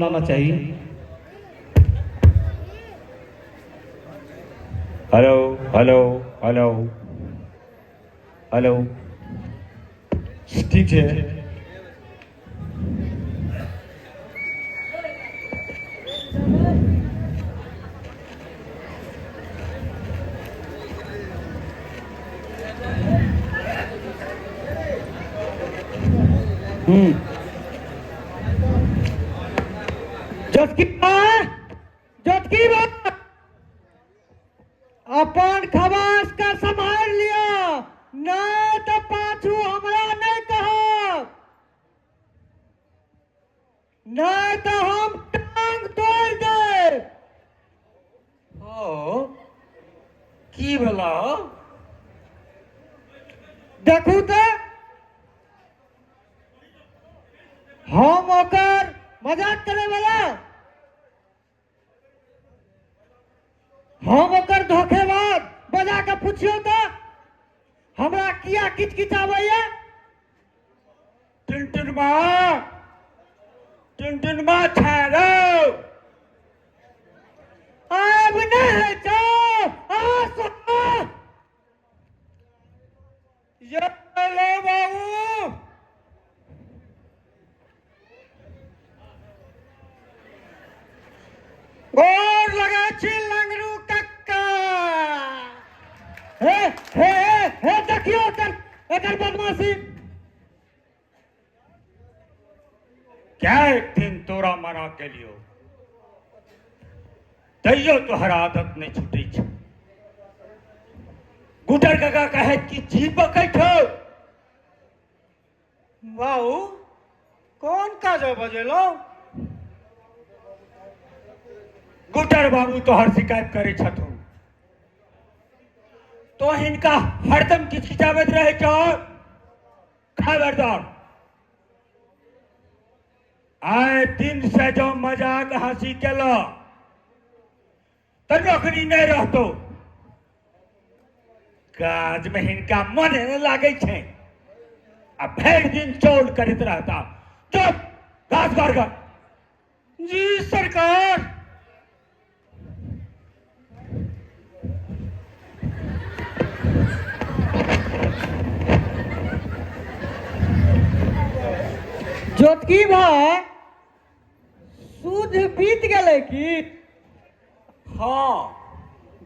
आना चाही। Hello hello hello hello, ठीक छै। जोतकी जोतकी अपन खबास के सम्हारि लिअ, नहि तऽ पाछू हमरा नहि कहब, नहि तऽ हम टांग तोड़ि देब। हौ, की भेला हौ? देखू तऽ, हम ओकर मजाक करे वाला, हम ओकर धोखेबाज बजा के पुछियौ तऽ हमरा किया किचकिचाबैया। टुनटुनमा टुनटुनमा छै रौ। आब नहि होइ छौ। आ सुन। ये लो बाबू, गोर लगै छी लंगरू कक्का। हे हे हे हे, देखियौ एकर एकर बदमाशी। क्या एक दिन तोरा मना केलियो, तैयो तोहर आदत नहि छूटै छौ। गुटर काका कहै कि जी पकै छौ। बाबू, कोन काज बजेलौ? गुटर बाबू तोहर शिकायत करै छथुन, तो हिनका हरदम किचकिचाबैत रहै छौ। खबरदार, आइ दिन से जो मजाक हंसी केलो तऽ नौकरी नहि रहतो। काज में हिनका मन नहि लागै छै आ भरि दिन चौल करैत रहता। चुप, घास घर घर। जी सरकार। जोतकी भाय, सूद बीत गेलै की? हँ,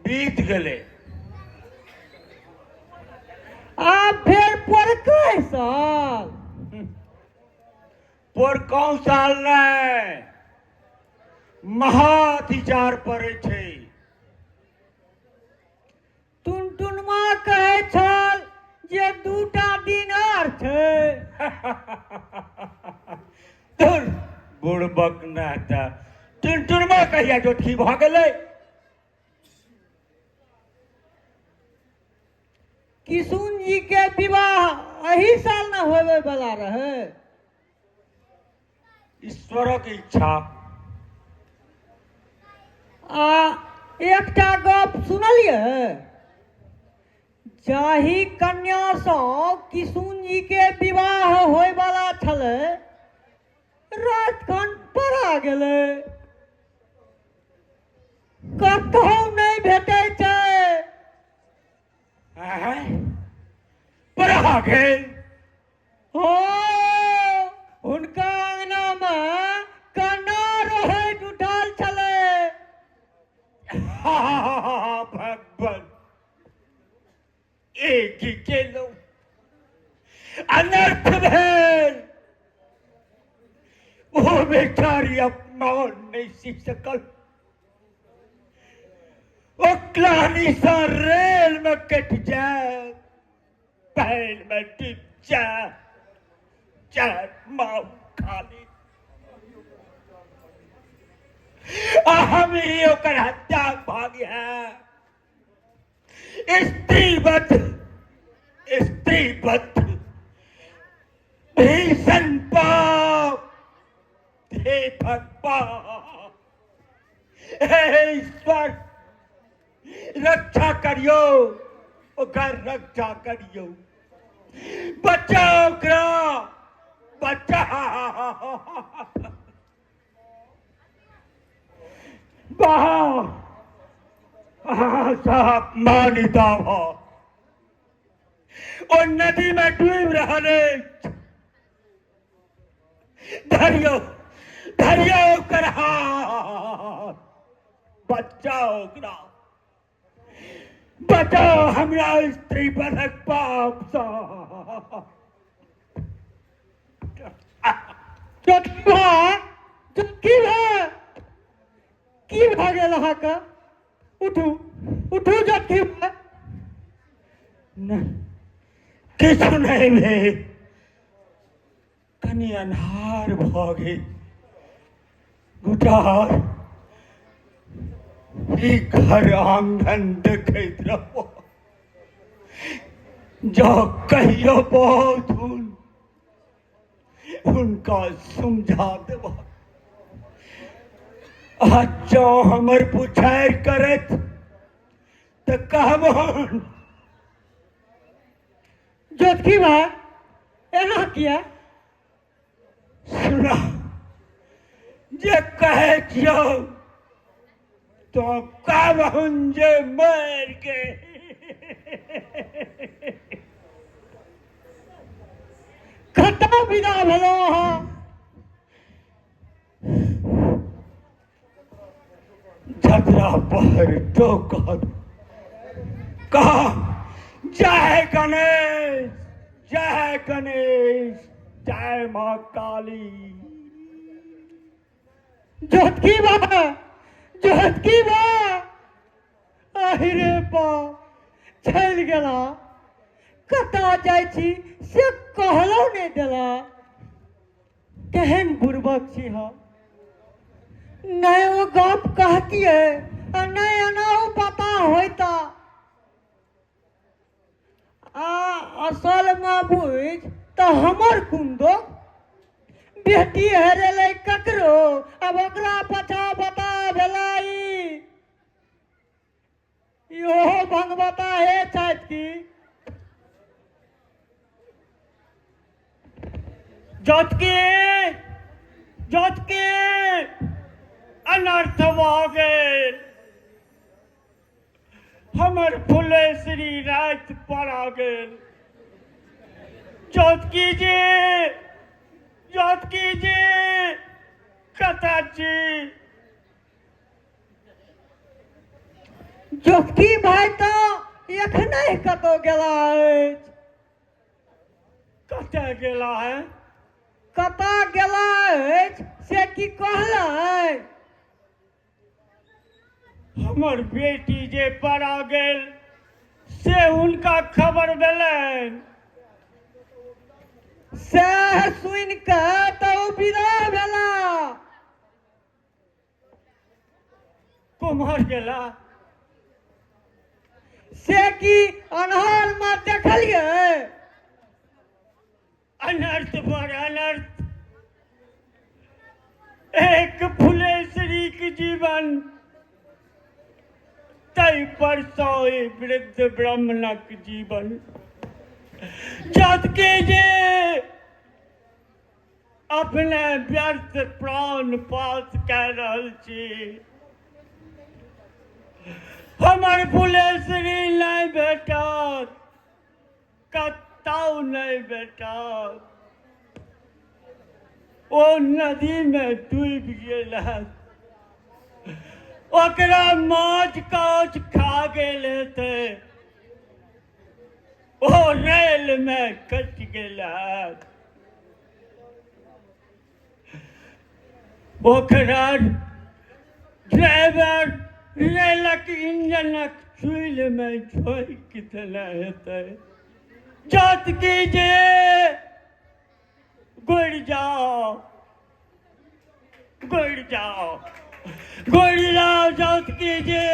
बीत गेलै। आब फेर पोरकै साल? पोरकौ साल नहि, महाअतिचार पड़ै छै। टुनटुनमा कहै छल जे दूटा दिन आर छै। धुर बुड़बक, नहि तऽ टुनटुनमा कहिया जोटकी भऽ गेलै? किशुन जी के विवाह एही साल न होबे वाला रहे? ईश्वरक इच्छा। आ एकटा गप सुनलियै? जाहि कन्यासँ किशुन जी के विवाह होयवाला छलै, राति खन पड़ा गेलै, कतहु नहि भेटै छै। आँय, पढ़ा गेल? हो, हुनका अंगनामे कन्ना रहैत उठल छलै। भगवान, एक ही केलहुँ, अनर्थ भेल। ओ बेचारी अपमान नहि सीख सकल, ओ ग्लानिसँ रेलमे कटि जायत, पैरमे टिप जायत, जायत माउ खाली, आ हम ही ओकर हत्या भागी है। स्त्रीवध, स्त्रीवध भीषण पाप। हे भगवान, हे ईश्वर, रक्षा करियो ओकर, रक्षा करियो, बचाओ ओकरा, बचाओ। वाह, अहाँ सब अपमानित भऽ ओ नदीमे डूबि रहल अछि। धरियौ, धरियौ ओकर हाथ, बचाउ ओकरा, बचाउ हमरा स्त्री परक पापसँ। जोतकी भाय, जोतकी भाय, की भऽ गेल अहाँके? उठू, उठू जोतकी भाय। नहि, किछु नहि भेल, कनि अन्हार भऽ गेल। गुटार, ई घर आंगन देखैत रहब, जँ कहियो बहुत हुनका समझा देब, आ जँ हमर पुछारि करत तऽ कहबहन। जोतकी भाय, एना किया? सुना, जे कहै छियौ तो कहबहन जे मरि गेल। कतऽ विदा भेलहुँ अहाँ? जतरा पहर टोकत कहा, जय गणेश, जय गणेश, जय माँ काली। जोतकी भाय, जोतकी भाय, आहि रे बाप, चलि गेला। कतऽ जाइ छी से कहलो नहि देला। केहन बुड़बक छी हम। नहि ओ गप कहतियै आ नहि एना ओ पता होइता। आ असलमे बुझ तऽ हमर कोन दोख? बेटी हेरेलै ककरो, आब ओकरा पाछा बता भेलै। इहो भंगबता हे छथि की? जोतकी, जोतकी, अनर्थ भऽ गेल। हमर फुलेश्वरी राति पड़ा गेल। जोतकी जी, जोतकी जी, कतऽ छी? जोतकी भाय तऽ एखने कतौ गेला अछि। कतऽ गेला है? कतऽ गेला अछि से की कहलै? हमर बेटी जे पड़ा गेल से हुनका खबर भेलनि? सएह सुनि कऽ तऽ ओ विदा भेला। कुम्हर गेला? से की अन्हारमे देखलियै? अनर्थ पर अनर्थ। एक फुलेश्वरी के जीवन, तै पर सौ वृद्ध ब्राह्मणक जीवन। जबकि जे अपने व्यर्थ प्राण पात कऽ रहल छी, हमर फुलेश्वरी नहि भेटत, कतौ नहि भेटत। ओ नदीमे डूबि गेल हत, ओकरा माछ काछ खा गेल हेतै, ओ रेलमे कटि गेल हत, ओकरा ड्राइवर रेलक इंजनक चुल्हिमे झोंकि देने हेतै। जतकी जे गुड़ जाओ, गुड़ जाओ, गुड़ जाओ जतकी जे।